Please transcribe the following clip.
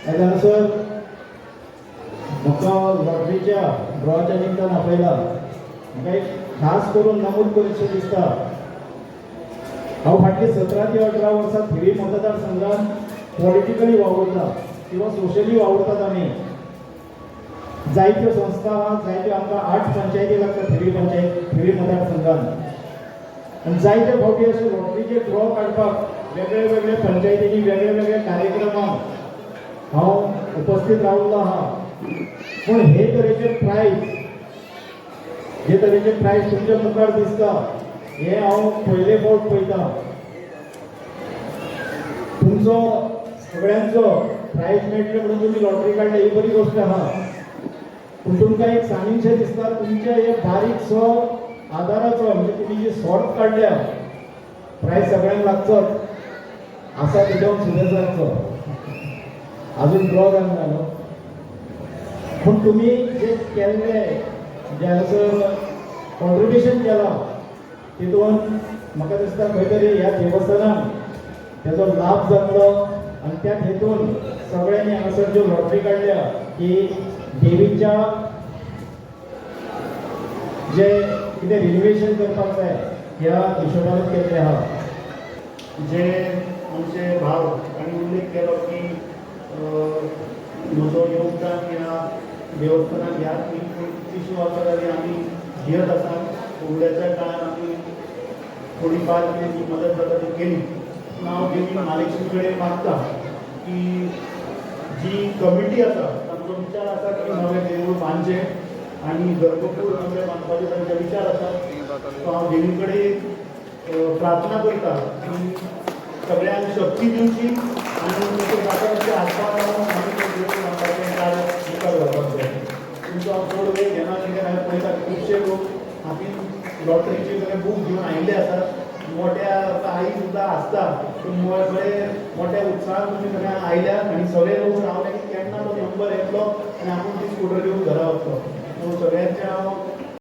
आयज हांगासर म्हाका लॉटरीच्या ड्रॉच्या निमतान आपयला. म्हाका एक खास करून नमूद करूंशें दिसता, हांव फाटलीं 17 ते 18 वर्सां थिवी मतदारसंघात पॉलिटिकली वावुरता किंवा सोशली वावुरतात. आमी जायत्यो संस्था आहात, जायत्यो आमकां आठ पंचायती लागतात थिवी पंचायत, थिवी मतदारसंघात. आनी जायते फावटी अशे लॉटरीचे ड्रॉ काडपाक वेगळे वेगळे पंचायतींनी, वेगळे वेगळे कार्यक्रमांक हांव उपस्थित रावल्लो आहा. पूण हे तरेचे प्रायज, जे तरेचे प्रायज तुमच्या मुखार दिसता, हे हांव पयले फावट पळयता. तुमचो सगळ्यांचो प्रायज मेळटले म्हणून तुमी लॉटरी काडल्या, ही बरी गोश्ट आहा. पूण तुमकां एक सांगीनशें दिसता, तुमच्या हे बारीकसो आदाराचो, म्हणजे तुमी जी सॉर्त काडल्या, प्रायज सगळ्यांक लागचोच आसा, तेच्याहून सुद्दां लागचो. अजून ड्रॉ जावंक ना न्हू. पूण तुमी जे केल्ले, जे हांगासर कॉन्ट्रिब्युशन केलां, तितून म्हाका दिसता खंय तरी ह्या देवस्थानाक तेजो लाभ जातलो. आनी त्या हेतून सगळ्यांनी हांगासर ज्यो लॉटरी काडल्या की देवीच्या जे कितें रिनोवेशन करपाक जाय, ह्या हिशोबानूच केल्लें आहा. जे आमचे भाव तांणी उल्लेख केलो की म्हजो योगदान ह्या देवस्थानाक ह्याच न्ही, पूण कितलींशीं वर्सां जालीं आमी जियत आसा. फुडल्याच्या काळान आमी थोडी फार कितें जी मदत जाता ती केली. पूण हांव देवी म्हालक्ष्मी कडेन मागता की जी कमिटी आसा, तांचो विचार आसा की नवें देवूळ बांदचें आनी गर्भकूड नवें बांदपाचे तांचे विचार आसा. सो हांव देवी कडेन प्रार्थना करता की सगळ्यांक शक्ती दिवची आनी तशें जाता तशें हातभार लावन आमी तें देवूळ बांदपाचें कार्य मुखार व्हरपाक जाय. तुमचो हांव चड वेळ घेना, कित्याक हांवें पळयता खुबशे लोक हातीन लॉटरीचे सगळे बूक घेवन आयिल्ले आसात. मोठ्या आई सुद्दां आसता. पूण बरे मोठ्या उत्साहान तुमी सगळ्यांक आयल्यात आनी सगळे लोक रावले की केन्ना तो नंबर येतलो आनी आपूण ती स्कुटर घेवन घरा वतलो. सो सगळ्यांचे हांव